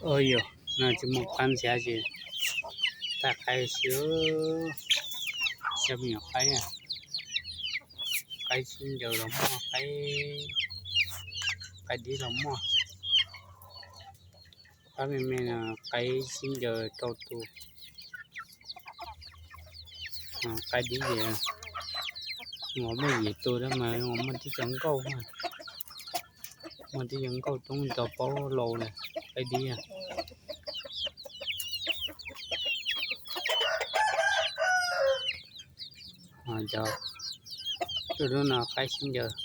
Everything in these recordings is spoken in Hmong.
Ua yog no tsis muaj qab ntxhiab ces tab qaib xwb, xyov me nyuam qaib, qaib sib ncaws los muaj, qaib, qaib dib los muaj, qab me me no, qaib sib ncaws rau tus, qaib dib ces uas muaj yim tus tab mas uas muaj tib co nkauj, muaj tib co nkauj coob cov paub laus na, qaib dib. Cov, tus lub no qaib sib ncaws,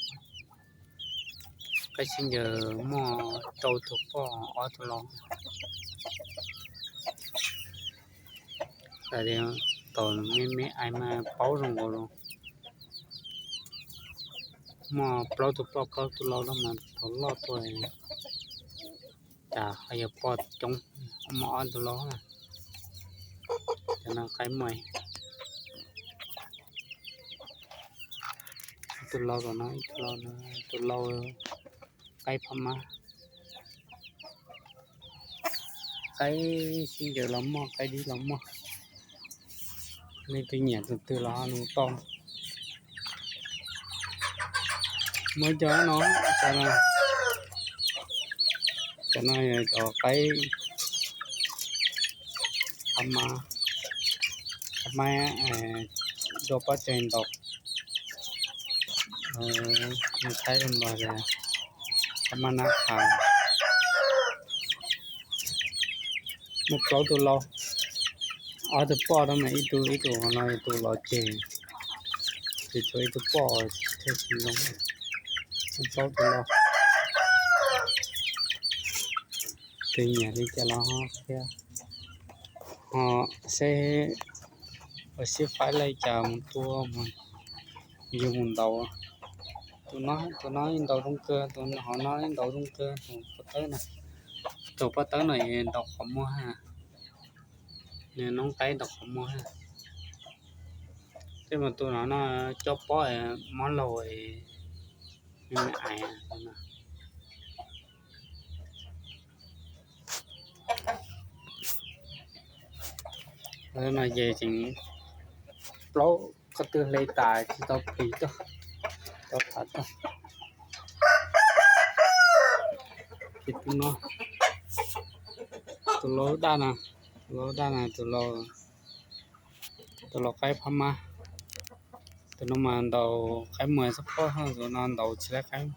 qaib sib ncaws muaj rau tus poj ob tug lau. Hais tias thaum me me ais mas paub zoo nkaus los, muaj plaub tug poj plaub tug lau no mas thaum loj tuaj cas ho yog poj coob, muaj ob tug lau. Cov no qaib muaj, ib tug lau tom no, ib tug lau, tus lau qaib phab mab. Qaib sib ncaws los muaj, qaib dib los muaj, leej twg nyiam tus twg los ho nug tau. Muaj cov no, cov no, cov no yog cov qaib phab mab, phab mab dua pob tsaig ntaus, nws thaib npog tias phab mab nab qha. Muaj plaub tug lau, ob tug poj tab mas ib tug ib tug ho no yog tus los ceg, ces tshuav ib tug poj thiaj tsis zoo. Muaj plaub tug lau, tus nyiam li cas los ho qhia, ho seb ua sib faib li cas mus tua mus, yug mus ntaus. Tus no, tus no ntaus zoo kawg, tus hauv no ntaus zoo kawg, tus pob tawb no, tus pob tawb no ntaus qhov muag, nws noob qaib ntaus qhov muag. Tej mas tus no no cob pob mob laug, me me ais. No ces tseem plaub, qhov twg hle tas tsis tau plis tuaj, tau tham tuaj. Ces tus no, tus lau daj na, tus lau daj na, tus lau, tus lau qaib phab mab. Tus no mas ntaus qaib muas xab pob, tus no ntaus tsis laib qaib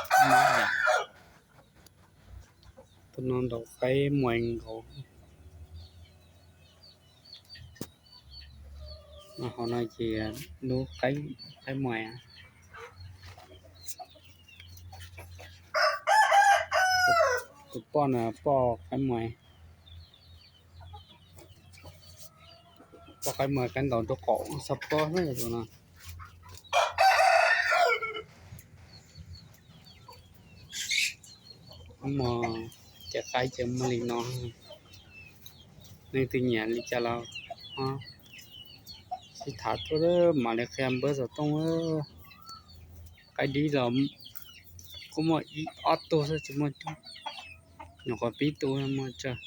phab mab yom. Tus no ntaus qaib muas nkaus. Hauv no ces lub qaib muas. Tus poj no poj qaib muas, poj qaib muas, qaib ntaus rau qaum xab pob xwb tus no. Muaj cov qaib ces muaj li no. Leej twg nyiam li cas los ho sib tham tuaj, mam li qhia npawb xov tooj. Qaib dib los kuj muaj ib ob tug xwb tsis muaj coob, nyuam qhuav pib tu muaj tsawg.